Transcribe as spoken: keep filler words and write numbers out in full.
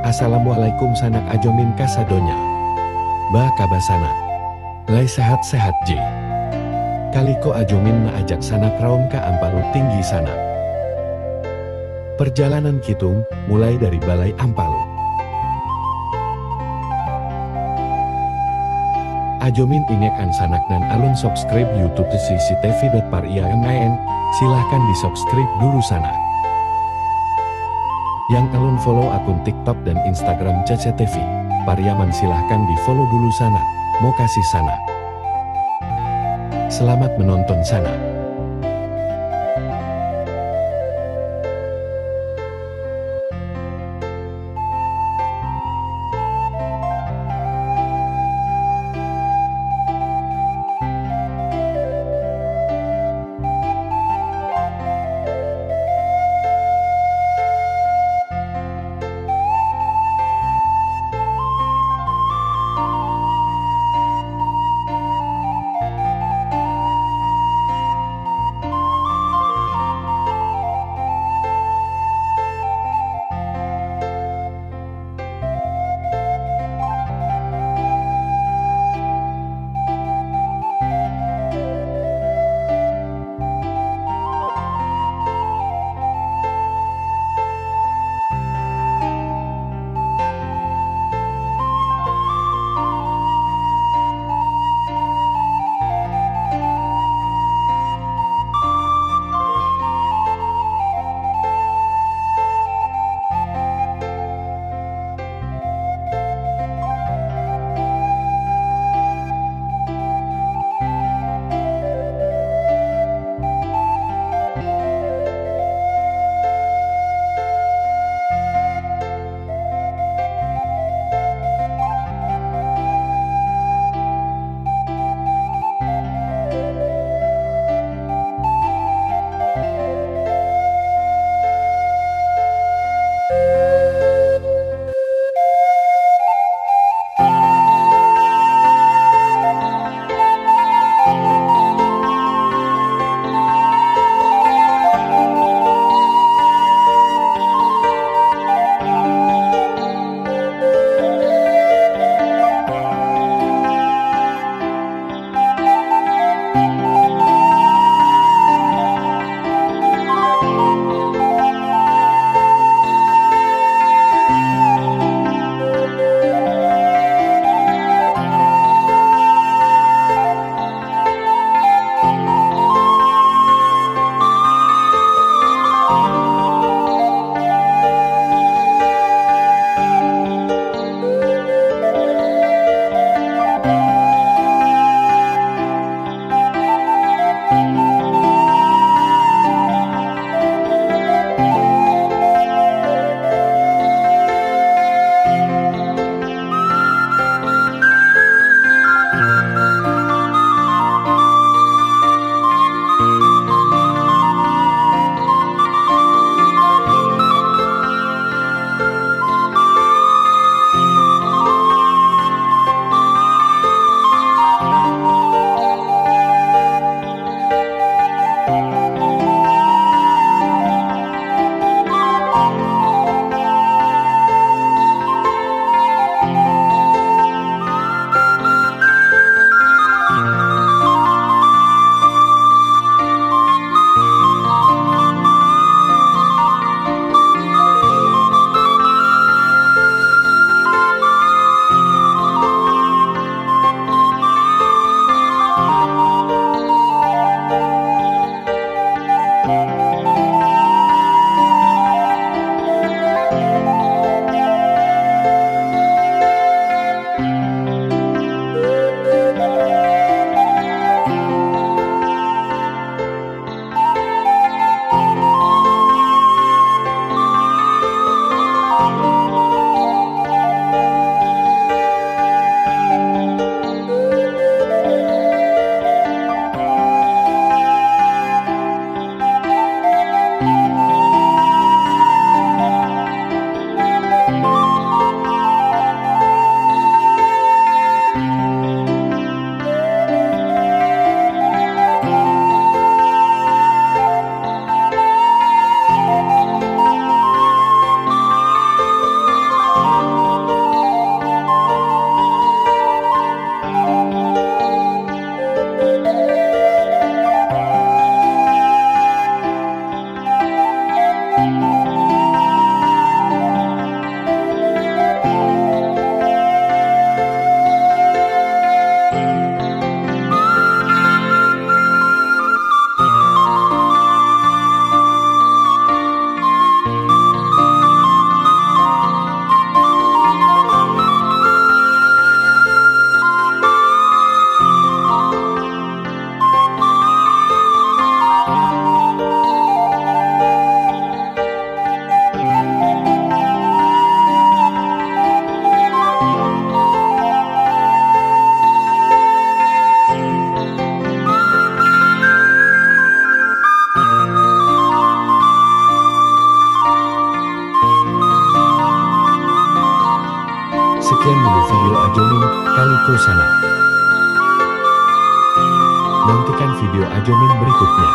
Assalamualaikum sanak Ajomin kasadonyo. Ba kaba sanak? Lai sehat-sehat je? Kali ko Ajomin maajak sanak raun ka Ampalu Tinggi sanak. Perjalanan kitu mulai dari Balai Ampalu. Ajomin ingekan sanak nan alun subscribe YouTube C C T V dot paria M I N, silahkan di-subscribe dulu sanak. Yang alun follow akun TikTok dan Instagram C C T V Pariaman, silahkan di-follow dulu sanak. Mokasih sanak. Selamat menonton sanak. Ajomin, kaliko sanak. Nantikan video Ajomin berikutnya.